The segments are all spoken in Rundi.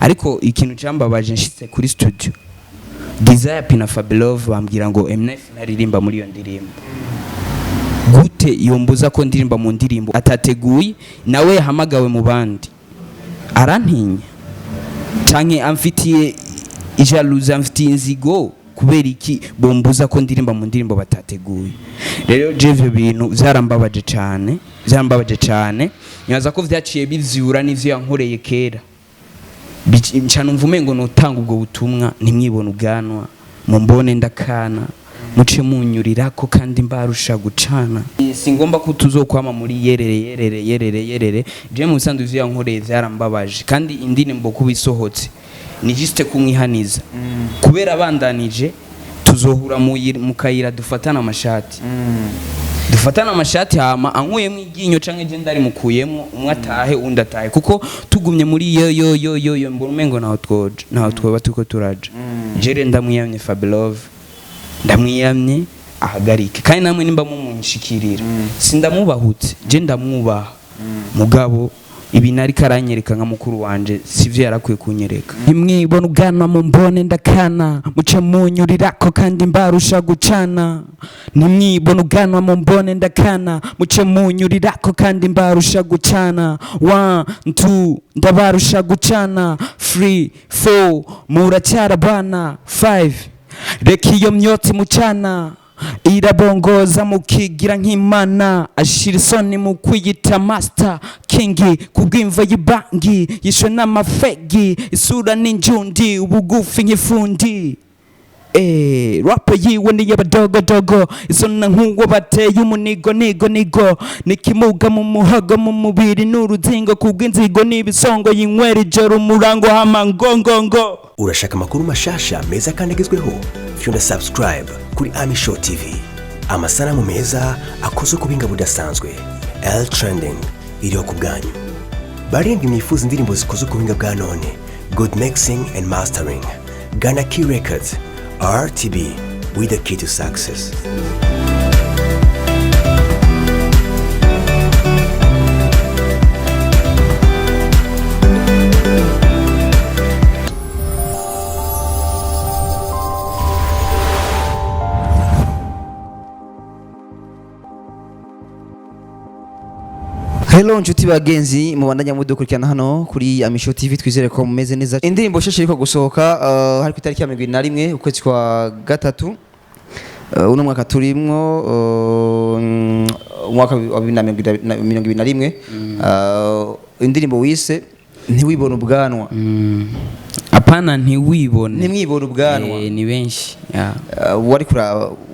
Ariko ikintu cyambabaje, nshitse kuri studio, Desire P na Fabilove bambwira ngo M9 ntaririmba muri iyo ndirimbo. Gute yombuza ko ndirimba mu ndirimbo atateguye, nawe yahamagawe mu bandi? Arantinya canke amfitiye jalousie, amfitiye inzigo? Kubera iki bombuza ko ndirimba mu ndirimbo batateguye? Rero je ivyo bintu vyarambabaje cane, vyarambabaje cane. Nyaza ko vyaciye bivyura n'ivyo yankoreye kera. Nca numva umengo notanga ubwo butumwa: ntimwibone ubwanwa, mumbone ndakana, muce munyurirako kandi mbarusha gucana. Singomba ko tuzokwama muri yerere yerere yerere yerere. Je mu bisanzwe ivyo yankoreye vyarambabaje, kandi indirimbo kuba isohotse ni juste kumwihaniza, kubera abandanije tuzohura mu kayira, dufatana amashati, dufatana amashati, hama ankuyemo iryinyo canke je ndarimukuyemo, umwe atahe undi atahe, kuko tugumye muri yo yo yo yo yo, mbona umengo ntaho twoja, ntaho twoba turiko turaja. Jere ndamwiyamye, Fabilove ndamwiyamye, ahagarike. Kandi namwe nimba mumunshikirira, sindamubahutse, je ndamwubaha, mugabo ibintu ariko aranyereka nka mukuru wanje sivyo yarakwiye kunyereka. Ntimwibone ubwanwa, mumbone ndakana, muce munyurirako kandi mbarusha gucana. Ntimwibone ubwanwa, mumbone ndakana, muce munyurirako kandi mbarusha gucana. 1, 2, ndabarusha gucana. 3, 4, muracyara bana. 5, reka iyo myotsi mucana irabongoza mukigira nk'imana. Ashira isoni mu kwiyita master king, kubw'imvo y'ibangi yishwe n'amafegi, isura n'injundi, ubugufi nk'ifundi. Rap yiwe ni y'abadogodogo, isona nk'uwo bateye umunigo nigo nigo, nikimuga mu muhogo, mu mubiri n'uruzingo, kubw'inzigo n'ibisongo yinywera ijoro umurango hama ngongongo. Urashaka amakuru mashasha meza kandi agezweho? Fyonda subscribe kuri Ami Show TV. Amasanamu meza akozwe ku buhinga budasanzwe. L Trending iriho ku bwanyu. Barindwi mwifuza indirimbo zikozwe ku buhinga bwa none, good mixing and mastering, Ghana Key Records, RTB with the key to success. Hello nshuti bagenzi mubandanya mudukurikirana hano kuri Amisho TV, twizere ko mumeze neza. Indirimbo sheshe iriko gusohoka hari ku itariki ya 21 ukwezi kwa gatatu, uno mwaka turimwo, umwaka wa 2021, indirimbo wise Ntiwibone Ubwanwa. Apana, Ntiwibone. Ntimwibone Ubwanwa. Ni benshi, yeah.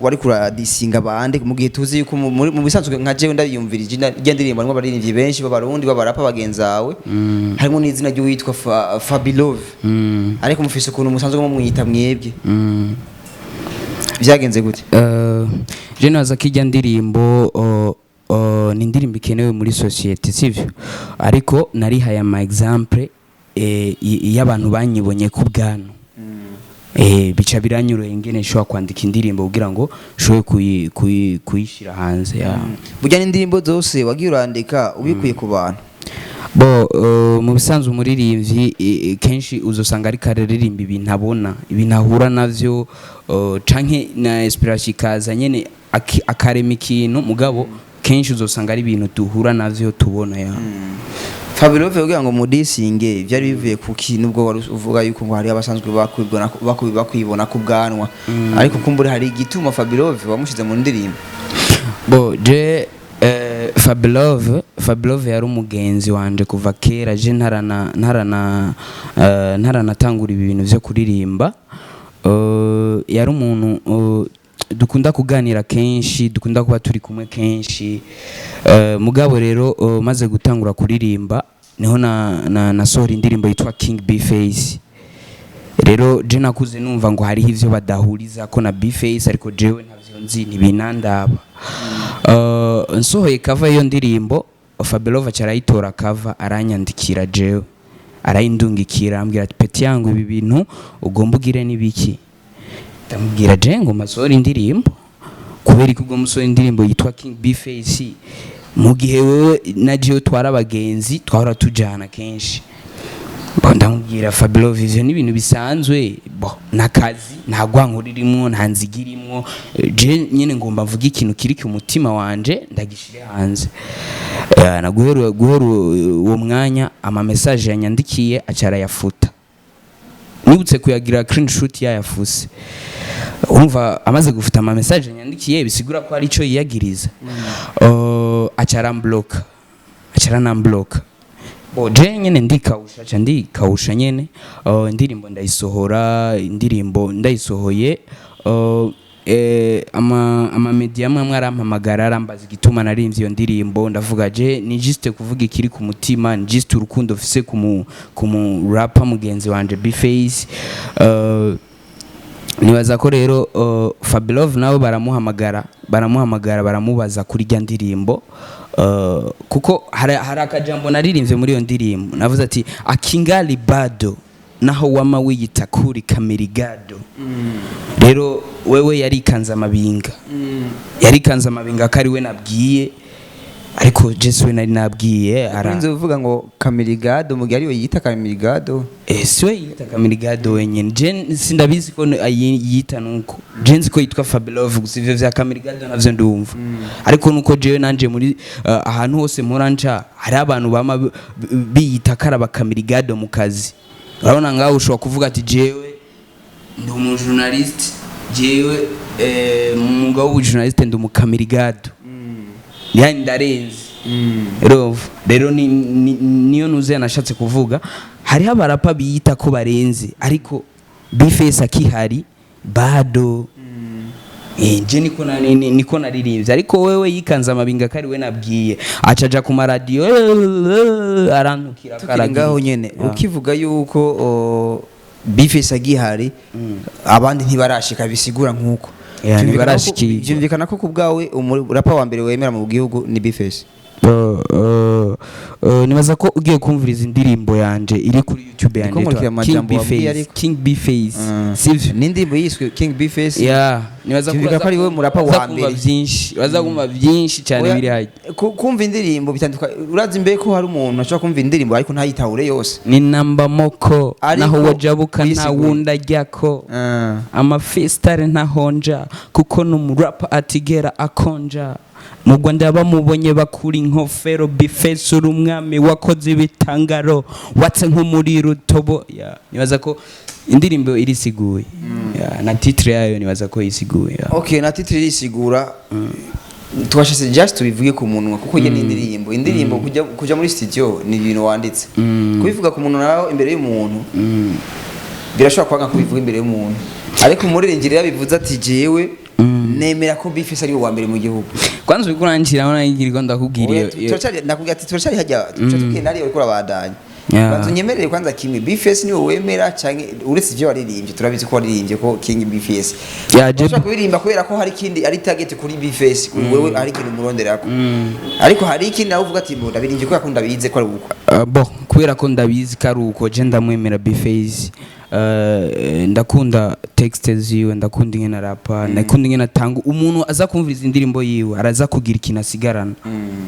Wari kuradisinga bande, mu gihe tuzi yuko mu bisanzwe nka jewe ndabiyumvirije irya ndirimbo harimo abaririmbyi benshi b'abarundi b'abarapa bagenzawe, harimo n'izina ry'uwitwa Fabilove, ariko mufise ukuntu musanzwe mumwita mwebwe. Byagenze gute? Je naza ko ijya ndirimbo ni indirimbo ikenewe muri société, sivyo? Ariko narihaye ama exemple y'abantu banyibonye ku bwanwa, bica biranyoroheye ingene nshobora kwandika indirimbo kugira ngo nshobore kuyishyira hanze ya. Burya n'indirimbo zose wagiye urandika ubikuye ku bantu? Bo mu bisanzwe umuririmbyi kenshi uzosanga ariko araririmba ibintu abona, ibintu ahura navyo, canke na inspiration ikaza nyene akarema ikintu, mugabo kenshi uzosanga ari ibintu duhura navyo, tubona ya. Fabilove kugira ngo mudisinge byari bivuye kuki, nubwo wari uvuga yuko ngo hari abasanzwe bakwibona ku bwanwa, ariko kumbure hari igituma Fabilove wamushize mu ndirimbo? Bo je Fabilove yari umugenzi wanje kuva kera, je ntaranatangura ibi bintu vyo kuririmba. Yari umuntu dukunda kuganira kenshi, dukunda kuba turi kumwe kenshi. Mugabo rero maze gutangura kuririmba niho nasohora indirimbo yitwa King B Face. Rero je nakuze numva ngo hariho ivyo badahuriza ko na B-Face, ariko jewe ntavyo nzi, ntibinandaba. Nsohoye cover y'iyo ndirimbo, Fabelova arayitora cover, aranyandikira jewe, arayindungikira, arambwira ati: "Petit yangu, ibi bintu ugomba ugire n'ibiki?" Ndamubwira: "Je ngomba nsohore indirimbo." "Kubera ko ugomba usohora indirimbo yitwa King B-Face mu gihe wewe na jewe twari abagenzi, twahora tujana kenshi?" Bo ndamubwira, Fabelove, ivyo ni ibintu bisanzwe, bo nakazi, nta gwanko ririmwo, nta nziga irimwo. Je nyene ngomba mvuge ikintu kiri ku mutima wanje, ndagishire hanze. Na guhera uwo mwanya, ama message yanyandikiye aca arayafuta. Nibutse kuyagira screenshot yayafuse. Urumva, amaze gufuta ama message yanyandikiye, bisigura ko ari ico yiyagiriza. Aca arambloka, aca aranambloka. Bo je nyene ndikawusha, ca ndikawusha nyene. Indirimbo ndayisohora. Indirimbo ndayisohoye, ama media amwe amwe arampamagara, arambaza igituma narimvye iyo ndirimbo. Ndavuga, je ni juste kuvuga ikiri ku mutima, ni juste urukundo mfise ku mu rapper mugenzi wanje B-Face. Nibaza ko rero Fabelove nawe baramuhamagara, baramubaza kuri rya ndirimbo, kuko hari akajambo naririmbye muri iyo ndirimbo. Navuze ati akingali bado naho wama wiyita kuri kamirigado. Rero wewe yarikanze amabinga, yarikanze amabinga ko ari we nabwiye, ariko je we nari nabwiye ara. Urinze uvuga ngo kamirigado mu gihe ariwe yita kamirigado? Si we yita Kamirigado wenyine. Je sindabizi ko yita nuko je nzi ko yitwa Fabelove gusa. Ivyo vya Kamirigado navyo ndumva, ariko nuko jewe nanje muri ahantu hose mpora nca, hari abantu bama biyita ko ari abakamirigado mu kazi. Urabona ngaho ushobora kuvuga ati jewe ndi umujournaliste, jewe mu mwuga w'ubujournaliste ndi umukamirigado, yani ndarenze. Urumva rero niyo nuze yanashatse kuvuga, hariho abarapa biyita ko barenze, ariko B-Face akihari bado. Je niko naririmbye, ariko wewe yikanze amabinga ko ari we nabwiye, acaja ku maradiyo arantukira. Tukiri ngaho nyene, ukivuga yuko B-Face agihari abandi ntibarashika, bisigura nkuko Yeah, Vyumvikana ko- ntibarashikirwa. Vyumvikana ko ku bwawe umurapa wa mbere wemera mu gihugu ni B-Face. Nibaza ko ugiye kumviriza indirimbo yanje iri kuri YouTube yanje Ndiko nkurikira yitwa King amajambo wabwiye B-Face. ariko. King B-Face, sivyo? N'indirimbo yiswe King B-Face. Yeah, nibaza ko Vyumvikana ko ari we murapa uraza wa kumva mbere. byinshi, uraza kumva byinshi cyane Oya, biri hajya. Kumva indirimbo bitandukanye. Urazi mbe ko hari umuntu ashobora kumva indirimbo ariko ntayitahure yose? Ni namba moko. Ariko naho wajabuka nta kuyisigura. wundi ajyako, amafistare ntahonja, kuko n'umurapa atigera akonja. Mu Rwanda bamubonye bakura inkofero. B-Face uri umwami, wakoze ibitangaro, watse nk'umuriro utobo. Yeah, nibaza ko indirimbo irisiguye. Yeah, na titre yayo nibaza ko isiguye, yeah. Okay, na titre irisigura. Twashyize just tubivuge ku munwa, kuko njye ni indirimbo kuja muri studio ni ibintu wanditse. Kubivuga ku munwa nawe imbere y'umuntu birashobora kwanga kubivuga imbere y'umuntu, ariko umuririmbyi rero bivuze ati jewe nemera ko B-Face ari we wa mbere mu gihugu. Kwanza uriko uranciraho, nangiriko ndakubwira Oya, turacari, nakubwira ati turacari hajya tuca nariyo uriko urabandanya. Banza unyemerere kwanza kimwe: B-Face niwe wemera canke uretse ivyo waririmbye? Turabizi ko waririmbye ko King B-Face. Yeah, Urashobora kuririmba kubera ko hari ikindi ari target kuri B-Face, kuri wewe hari ikintu umuronderako, ariko hari ikindi nawe uvuga ati mbo ndabirimbye kubera ko ndabizi ko ari uko. Bo kubera ko ndabizi ko ari uko, je ndamwemera B-Face. Ndakunda texte ziwe, ndakunda ingene arapa, ndakunda ingene atanga. Umuntu aza kumviriza indirimbo yiwe araza kugira ikintu asigarana.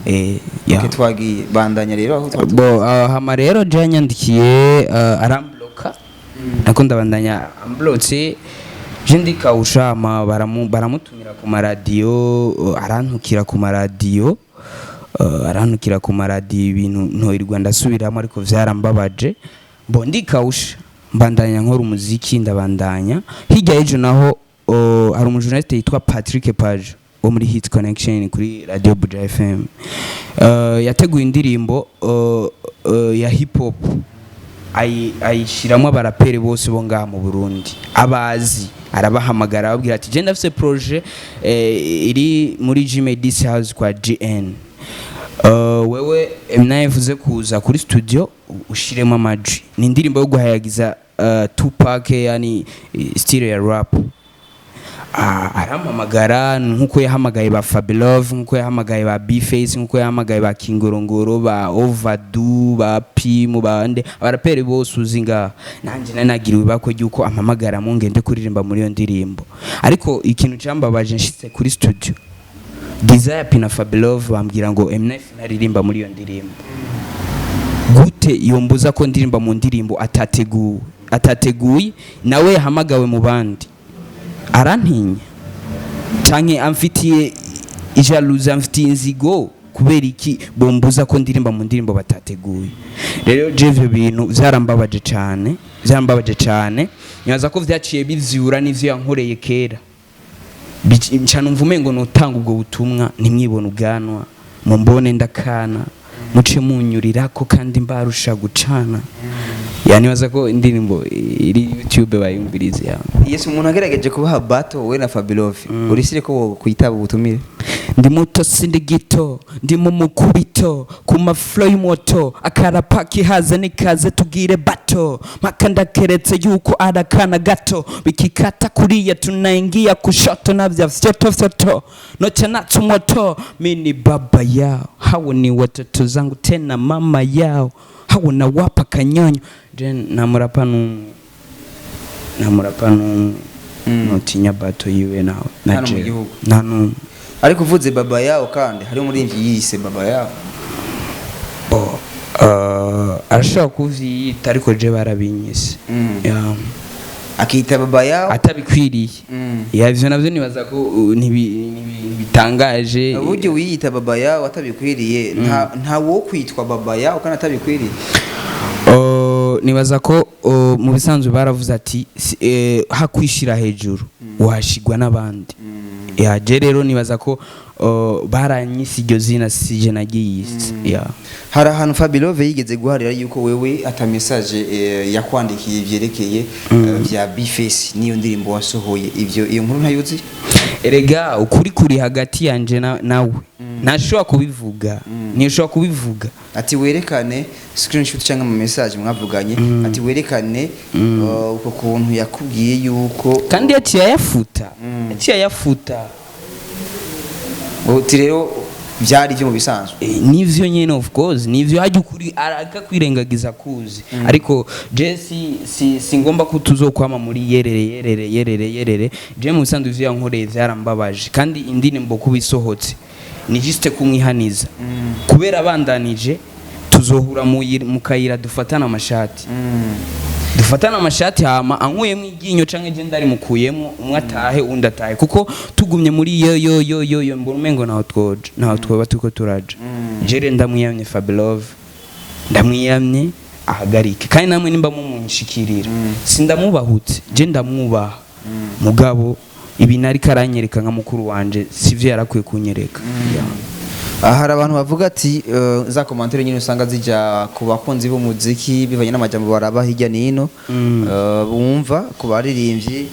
Yeah. Okay, twagiye bandanya rero aho Bo hama rero je yanyandikiye, arambloka, nako ndabandanya amblotse, je ndikawusha. Hama baramutumira ku maradiyo, arantukira ku maradiyo, ibintu ntorirwa ndasubiramo, ariko vyarambabaje. Bo ndikawusha, mbandanya nkora umuziki, ndabandanya. Hirya y'ejo naho hari umujournaliste yitwa Patrick Page wo muri Hit Connection kuri Radio Buja FM, yateguye indirimbo ya hip hop, ayishyiramo abaraperi bose bo ngaha mu Burundi abazi. Arabahamagara, ababwira ati je ndafise projet iri muri Gmail DC House kwa GN, wewe nawe uze kuza kuri studio ushiremo amajwi. Ni indirimbo yo guhayagiza Tupac, yani style ya rap. Arampamagara nkuko yahamagaye ba Fabelove, nkuko yahamagaye ba B-Face, nkuko yahamagaye ba Kingorongoro, ba Ovadu, ba Pimu, ba nde, abaraperi bose uzi ngaha. Nanjye nari nagiriwe ibakwe ry'uko ampamagara mu ngende kuririmba muri iyo ndirimbo, ariko ikintu cyambabaje, nshitse kuri studio, Desire P na Fabelove bambwira ngo M9 ntaririmba muri iyo ndirimbo. Gute yombuza ko ndirimba mu ndirimbo atateguye, nawe yahamagawe mu bandi? Arantinya canke amfitiye jalousie, amfitiye inzigo? Kubera iki bombuza ko ndirimba mu ndirimbo batateguye? Rero je ivyo bintu vyarambabaje cane, vyarambabaje cane. Nibaza ko vyaciye bivyura n'ivyo yankoreye kera. Nca numva umengo notanga ubwo butumwa: ntimwibone ubwanwa, mumbone ndakana, muce munyurirako kandi mbarusha gucana. Nibaza ko indirimbo iri YouTube, bayumvirize ya. Yes, umuntu agerageje kubaha battle we na Fabilove, urisire ko kwitaba ubutumire? Ndi muto sindi gito, ndi mu mukubito ku maflo y'umuto, akarapa kihaze nikaze tugire bato, mpaka ndakeretse yuko arakana gato, bikikata kuriya tunaingia kushoto na vya fyoto fyoto nocha natsumoto. Mini baba yao, hao ni watoto zangu, tena mama yao hao nawapa kanyonyo. Je namurapa numwe, namurapa numwe notinya battle yiwe nawe na Hano mu jewe. gihugu. Nta numwe. Ariko uvuze baba yao, kandi hari umuririmbyi yise baba yao. Bo, arashobora kuvyiyita, ariko je barabinyise. Yeah. Akita baba yao. Atabikwiriye. Ya, ivyo navyo nibaza ko ntibitangaje. Uburyo wiyita baba yao atabikwiriye, nta wo kwitwa baba yao kandi atabikwiriye. Nibaza ko mu bisanzwe baravuze ati hakwishira hejuru washigwa n'abandi. Ya, je rero nibaza ko baranyise iryo zina, sije nagiyise. Ya. Hari ahantu Fabilove yigeze guharira yuko wewe ata message yakwandikiye vyerekeye vya Bface niyo ndirimbo wasohoye. Ivyo, iyo nkuru ntayuzi? Erega ukuri kuri hagati yanje nawe, ntashobora kubivuga, ntishobora kubivuga. Ati werekane screenshot cyangwa mu message mwavuganye, ati werekane uko kuntu yakubwiye yuko. Kandi yaciye ayafuta, yaciye ayafuta. Uti rero byari byo mu bisanzwe. Nivyo nyene, of course nivyo. Hajya ukuri arakakwirengagiza kuzi, ariko je si singomba ko tuzokwama muri yerere yerere yerere yerere. Je mu bisanzwe ivyo yankoreye vyarambabaje, kandi indirimbo kuba isohotse ni juste kumwihaniza, kubera abandanije tuzohura mu kayira, dufatana amashati, dufatana amashati, hama ankuyemo iryinyo canke je ndarimukuyemo, umwe atahe undi atahe, kuko tugumye muri yo yo yo yo yo mbona umengo ntaho twoja, ntaho twoba turiko turaja. Jere ndamwiyamye, Fabilove ndamwiyamye, ahagarike. Kandi namwe nimba mumunshikirira, sindamubahutse, je ndamwubaha, mugabo ibintu ariko aranyereka nka mukuru wanje sivyo yarakwiye kunyereka. Yeah. Aha hari abantu bavuga ati za commentaire nyine usanga zijya ku bakunzi b'umuziki bivanye n'amajambo baraba hirya n'ino, bumva ku baririmbyi,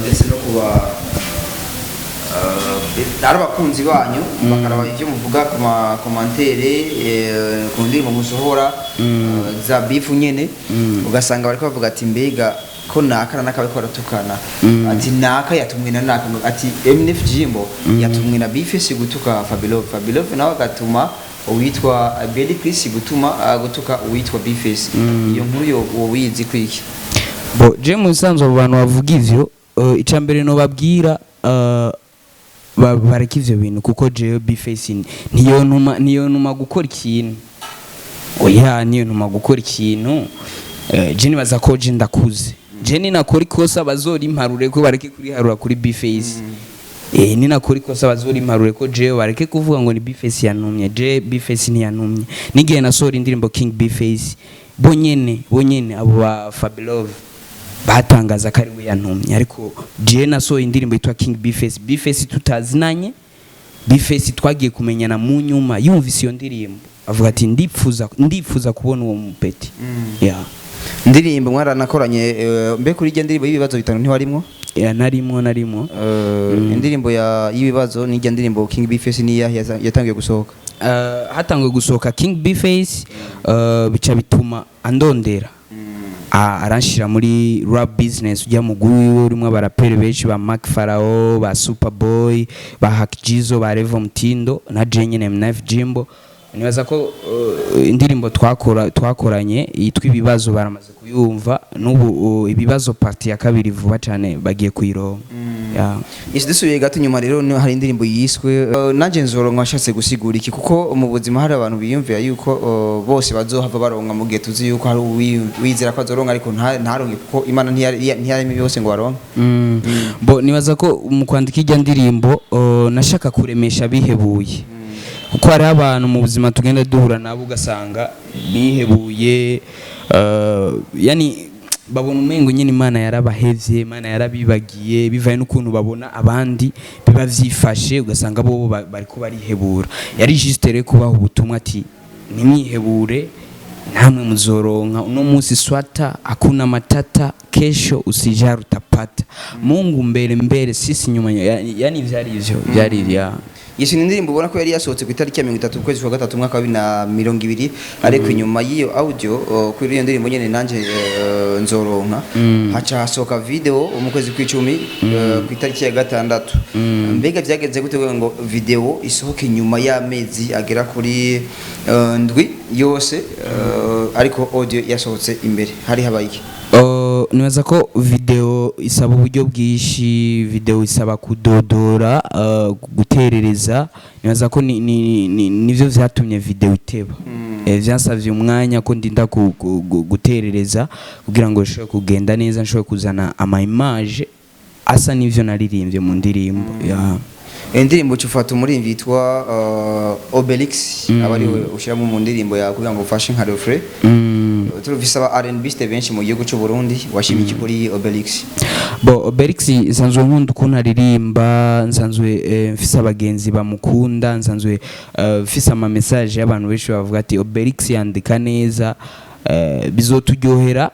ndetse no ku ba ari abakunzi banyu, bakaraba ibyo muvuga ku ma commentaire ku ndirimbo musohora, za beef nyene, ugasanga bariko bavuga ati mbega ko naka na naka bariko baratukana, ati naka yatumwe na naka, ati MNF Jimbo yatumwe na Bface gutuka Fabilove, Fabilove nawe agatuma uwitwa Belly Chris gutuma gutuka uwitwa Bface. Iyo nkuru yo wowe wizi kwiki? Bo, je mu bisanzwe abo bantu bavuga ivyo, icya mbere nobabwira, bareke ivyo bintu, kuko jewe Bface niyo ntuma gukora ikintu, oya, niyo ntuma gukora ikintu. Je nibaza ko je ndakuze, je ninakora ikosa bazorimparure, ko bareke kuriharura kuri Bface. Ninakora ikosa bazorimparure, ko jewe bareke kuvuga ngo ni Bface yantumye. Je Bface ntiyantumye. N'igihe nasohora indirimbo King Bface, bonyene abo ba Fabilove batangaza ko ari we yantumye, ariko je nasohoye indirimbo yitwa King Bface, Bface tutazinanye. Bface twagiye kumenyana mu nyuma, yumvise iyo ndirimbo avuga ati ndipfuza kubona uwo mupeti. Yeah. Indirimbo mwaranakoranye, mbe kuri irya ndirimbo y'ibibazo bitanu ntiwarimwo? Yeah, narimwo. Indirimbo ya y'ibibazo n'irya ndirimbo King Bface niya yatangiye gusohoka? Hatanguye gusohoka King Bface, bica bituma andondera, aranshira muri rap business, ujya mu wiwe urimo abaraperi benshi, ba Mark Farao, ba Superboy, ba Hack Jizo, ba Revo Mtindo na je nyene MNF Jimbo. Nibaza ko indirimbo twakoranye yitwa Ibibazo baramaze kuyumva n'ubu, Ibibazo partie ya kabiri vuba cyane bagiye kuyironka. Yeah. Isi dusubiye gato inyuma rero, niho hari indirimbo yiswe Nanje Nzoronka. Washatse gusigura iki? Kuko mu buzima hari abantu biyumvira yuko bose bazohava baronka, mu gihe tuzi yuko hari uwizera ko azoronka ariko ntaronke, kuko Imana ntiyaremye byose ngo baronke. Bo nibaza ko mu kwandika ijya ndirimbo, nashaka kuremesha bihebuye, kuko hariho abantu mu buzima tugenda duhura nabo ugasanga bihebuye, yani babona umengo nyine Imana yarabahevye, Imana yarabibagiye, bivaye n'ukuntu babona abandi biba vyifashe, ugasanga bo bariko barihebura. Yari juste rero kubaha ubutumwa ati: "Ntimwihebure, namwe muzoronka. Uno munsi swata hakuna matata, kesho usijari utapata. Mungu mbere mbere, sisi nyuma." Yani vyari ivyo, vyari ivyo. Yesu ni indirimbo ubona ko yari yasohotse ku itariki ya 30 ukwezi kwa gatatu umwaka wa 2020, ariko inyuma y'iyo audio, kuri iyo ndirimbo nyene Nanje Nzoronka, haca hasohoka video mu kwezi kw'icumi, ku itariki ya 6. Mbega vyagenze gute kugira ngo video isohoke nyuma y'amezi agera kuri 7 yose, ariko audio yasohotse imbere? Hari habaye iki? Nibaza ko video isaba uburyo bwinshi, video isaba kudodora, guterereza. Nibaza ko nivyo vyatumye video iteba. Vyansavye umwanya ko ndinda guterereza kugira ngo nshobore kugenda neza, nshobore kuzana ama image asa n'ivyo naririmbye mu ndirimbo, yeah. Indirimbo ufata umuririmbyi yitwa Obelix, aba ari we ushyiramo mu ndirimbo yawe kugira ngo ufashe nka refrain. Turumvise aba R&B benshi mu gihugu cy'u Burundi, washimye iki kuri Obelix? Bo Obelix nsanzwe nkunda ukuntu aririmba, nsanzwe mfise abagenzi bamukunda, nsanzwe mfise ama message y'abantu benshi bavuga ati Obelix yandika neza, bizoturyohera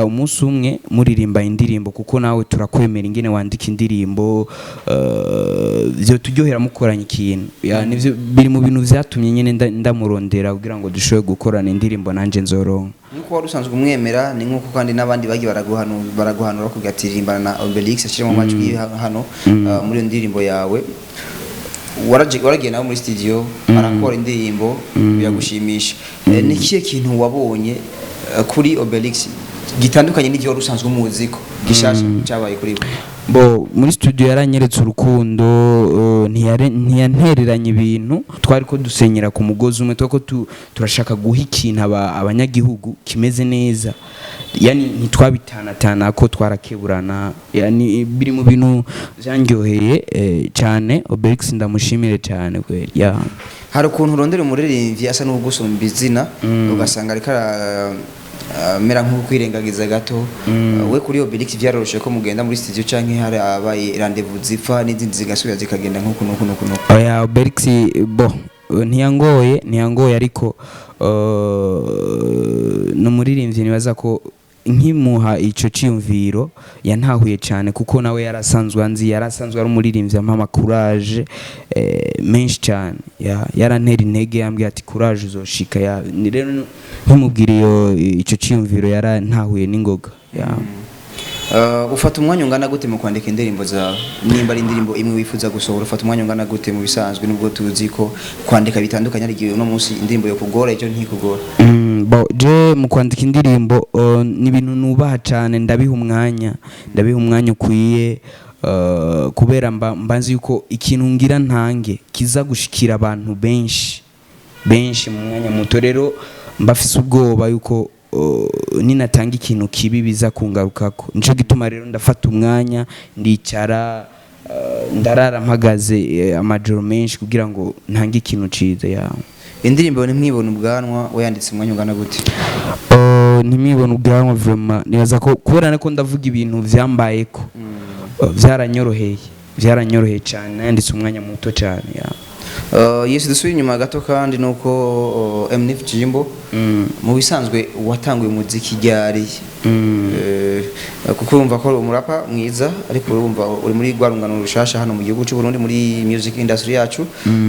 umunsi umwe muririmba indirimbo, kuko nawe turakwemera ingene wandika indirimbo, bizoturyohera mukoranye ikintu. Ya, nivyo biri mu bintu vyatumye nyene ndamurondera kugira ngo dushobore gukorana indirimbo Nanje Nzoronka. Nkuko wari usanzwe umwemera, ni nkuko kandi n'abandi bagiye baraguhanura bakubwira ati ririmbana na Obelix, ashyiramo amajwi hano muri iyo ndirimbo yawe. Waragiye nawe muri studio, arakora indirimbo, biragushimisha. Ni ikihe kintu wabonye kuri Obelix gitandukanye n'ibyo wari usanzwe umuziko, gishasha cyabaye kuri we? Bo muri studio yaranyeretse urukundo, ntiyantereranye ibintu, twari ko dusenyera ku mugozi umwe, twari ko turashaka guha ikintu abanyagihugu kimeze neza, yani ntitwabitanatana ko twarakeburana. Yani biri mu bintu vyandyoheye cyane. Obelix ndamushimire cyane kweli, yeah. Hari ukuntu urondera umuririmbyi asa n'ugusumba izina, ugasanga ariko aramera nk'ukwirengagiza gato. We kuri Obelix vyaroroshe ko mugenda muri studio, canke hari abaye rendez-vous zipfa n'izindi zigasubira zikagenda nk'uku n'uku n'uku n'uku? Oya, Obelix bo ntiyangoye, ariko ni umuririmbyi nibaza ko nkimuha ico ciyumviro yantahuye cyane, kuko nawe yarasanzwe anzi, yarasanzwe ari umuririmbyi ampa ama courage menshi cyane. Yarantera intege, yambwiye ati: "Courage, uzoshika." Ya, ni rero nkimubwira ico ciyumviro yarantahuye n'ingoga, ya. Ufata umwanya ungana gute mu kwandika indirimbo zawe? Nimba ari indirimbo imwe wifuza gusohora, ufata umwanya ungana gute mu bisanzwe, nubwo tuzi ko kwandika bitandukanye, ari igihe uno munsi indirimbo yo kugora, ejo ntikugora? Bo je mu kwandika indirimbo, ni ibintu nubaha cyane, ndabiha umwanya ukwiye, kubera mba nzi yuko ikintu ngira ntange kiza gushikira abantu benshi benshi mu mwanya muto. Rero mbafise ubwoba yuko ninatanga ikintu kibi biza kungarukako. Nico gituma rero ndafata umwanya, ndicara, ndarara mpagaze amajoro menshi kugira ngo ntange ikintu ciza, ya. Indirimbo Ntimwibone Ubwanwa wayanditse umwanya ungana gute? Ntimwibone Ubwanwa vraiment nibaza ko kubera ko ndavuga ibintu vyambayeko, vyaranyoroheye cyane, nayanditse umwanya muto cyane, ya. Yesu, dusubire inyuma gato kandi nuko MNF Jimbo, mu bisanzwe watanguye umuziki ryari? Kuko urumva ko uri umurapa mwiza, ariko urumva uri muri rwa rungano rushasha hano mu gihugu cy'u Burundi muri music industry yacu,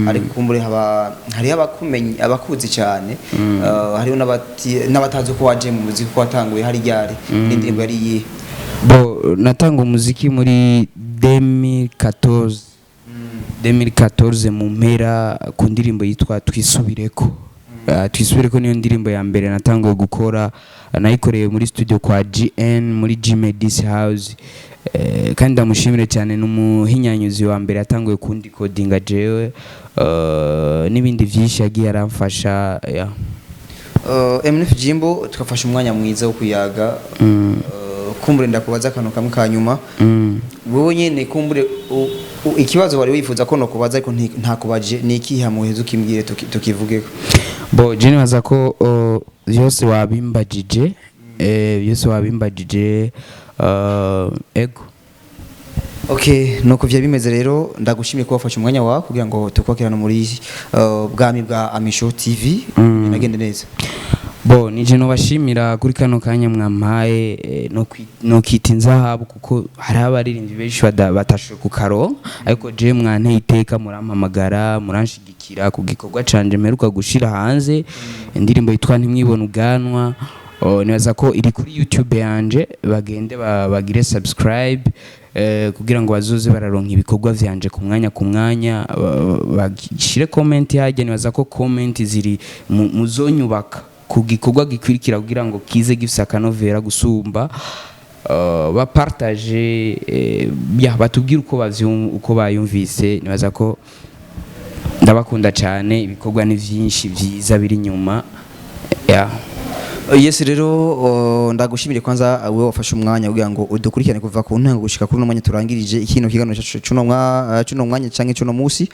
ariko kumbure haba hariho abakumenye, abakuzi cyane, hariho n'abatazi ko waje mu muziki, ko watanguye hari ryari, n'indirimbo yari iyihe? Bo natanga umuziki muri 2014. 2014 mu mpera, ku ndirimbo yitwa Twisubireko. Twisubireko niyo ndirimbo ya mbere natanguye gukora, nayikoreye muri studio kwa GN muri G Medis House. Kandi ndamushimire cyane, n'umuhinyanyuzi wa mbere yatanguye kundikodinga jewe, n'ibindi vyinshi yagiye aramfasha, yeah. MNF Jimbo, twafashe umwanya mwiza wo kuyaga. Kumbure ndakubaza akantu kamwe ka nyuma. Wowe nyene kumbure ikibazo wari wifuza ko nokubaza ariko ntakubaje ni ikihe? Muheze ukimbwire tukivugeko. Bo je nibaza ko vyose wabimbajije, byose wabimbajije, ego. Okay, nuko vya bimeze rero, ndagushimiye ko wafashe umwanya wawe kugira ngo tukwakirane muri bwami bwa Amisho TV. Binagende neza. Bo nije nobashimira kuri kano kanya mwampaye, no kwita inzahabu, kuko hari abaririmbyi benshi batashoboye kukaronka, ariko je mwanteye iteka, murampamagara, muranshigikira ku gikorwa canje mperuka gushira hanze, indirimbo yitwa Ntimwibone Ubwanwa. Oh, nibaza ko iri kuri YouTube yanje, bagende bagire subscribe, kugira ngo bazoze bararonka ibikorwa vyanje ku mwanya ku mwanya, bagishire comment hajya. Nibaza ko comment ziri muzonyubaka ku gikorwa gikwirikira kugira ngo kize gifise akanovera gusumba. Bapartage, ya batubwire uko bayumvise. Nibaza ko ndabakunda cyane, ibikorwa ni vyinshi vyiza biri inyuma, ya. Yes, rero ndagushimire kwanza wewe wafashe umwanya kugira ngo udukurikirane kuva ku ntango gushika kuri uno mwanya turangirije ikino kiganiro cyacu cuno mwanya canke cuno musi.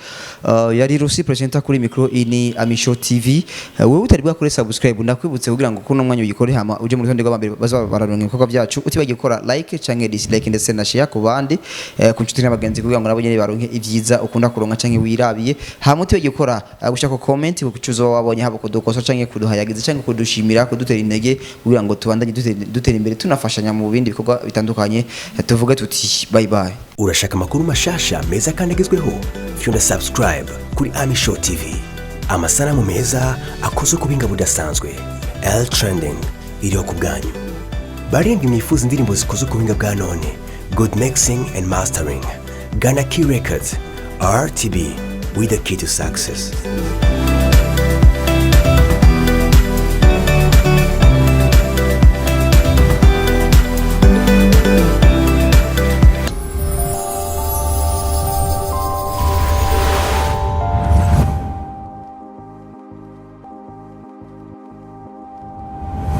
Yari Rusi presenter kuri micro, ini Amisho TV. Wewe utari bwakore subscribe, ndakwibutse kugira ngo kuno mwanya uyikore, hama uje mu rutonde rw'abambere baza bararonka ibikorwa byacu. Utibagiye gukora like canke dislike ndetse na share ku bandi, ku nshuti n'abagenzi, kugira ngo nabo nyene baronke ivyiza ukunda kuronka canke wirabiye. Hama utibagiye gukora gushaka comment ku cuzo wabonye, haba kudukosa canke kuduhayagiza canke kudushimira, kudutera intege kugira ngo tubandanye dutera imbere, tunafashanya mu bindi bikorwa bitandukanye. Tuvuge tuti bye bye. Urashaka amakuru mashasha meza kandi agezweho? Fyonda subscribe kuri Ami Show TV. Amasanamu meza akozwe ku buhinga budasanzwe. L Trending iriho ku bwanyu. Barindwi mwifuza indirimbo zikozwe ku buhinga bwa none, good mixing and mastering, Gana Key Records, RTB with the key to success.